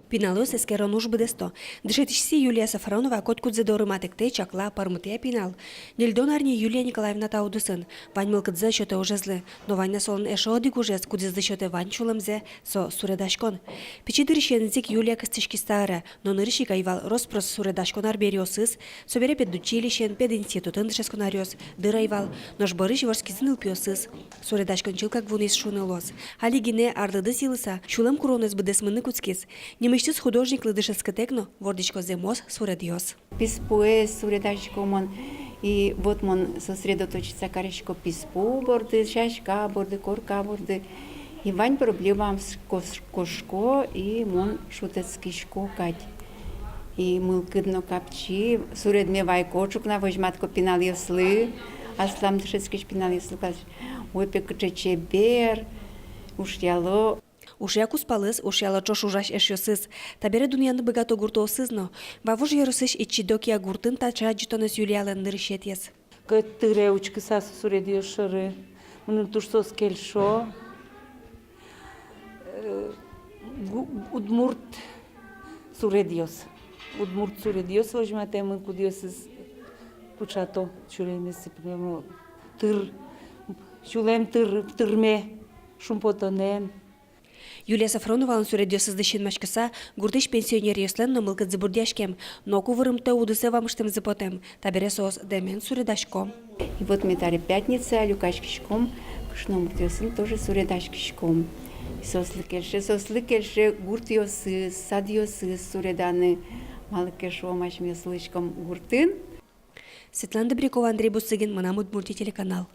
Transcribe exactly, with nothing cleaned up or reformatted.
Пиналъёс эскерон уж быдэсто. Дышетӥсьсы Юлия Софронова котькудзэ доры матэктэ, чакла, пӧрмытэ пинал. Ньыльдон арня Юлия Николаевна та удысын. Вань мылкыдзэ сётэ ужезлы, но вань на солэн эшшо одӥг ужез, кудӥзлы сётэ вань сюлэмзэ, со суредаськон. Пичи дырысеныз ик Юлия кыстӥськиз та ӧрэ, но нырысь ик ӧй вал рос-прос суредаськон арбериосыз, собере педучилищеын, пединститутын дышетскон аръёс дыр ӧй вал, нош бӧрысь вордскизы нылпиосыз. Суредаськон чылкак вуиз шуыны луоз. Али гинэ арлыдыз йылыса, сюлэм куронэз быдэсмыны кутскиз. Нимысьтыз художниклы дышетскытэк но вордӥсько зэмос суредъёс. Писпуэз суредасько мон, и вот мон сосредоточиться карисько писпу борды, сяська борды, корка борды. И вань проблемамы кос-, кошко, и мон шутэтскисько кадь. И мылкыд но капчи, суредме вайисько, ӵукна возьматӥсько пиналъёслы, аслам дышетскись пиналъёслы, класс. Ой, пе, кыӵе чебер, ушъяло. Ушъя кузпалыз, ушъяло ӵош ужась эшъёсыз. Табере дунъяны быгато гуртъёсыз но. Вавож ёросысь Ичи-Докия гуртын таӵе адӟытонэз Юлиялэн нырысетӥез. Кӧт тыре учкыса со суредъёс шоры, мыным туж соос кельшо. Э, гу-, удмурт суредъёс. Удмурт суредъёс возьматэмын, кудъёсыз пыӵато сюлэмез, прямо тыр, сюлэм тыр-, тырме, шумпотонэн. Юлия Софроновалэн суредъёсызлы синмаськыса, гуртысь пенсионеръёслэн но мылкыдзы бурдъяськем, но кувырымтэ удысэ вамыштэмзы потэм, табере соос дэмен суредасько. И вот ми таре пятница люкаськиськом кышномуртъёсын, тоже суредаськиськом. И соослы кельше, соослы кельше гуртъёсыз, садъёсыз суреданы, малы ке шуом, асьмеос улӥськом гуртын. Светлана Добрякова, Андрей Бусыгин, «Мынам Удмуртие» телеканал.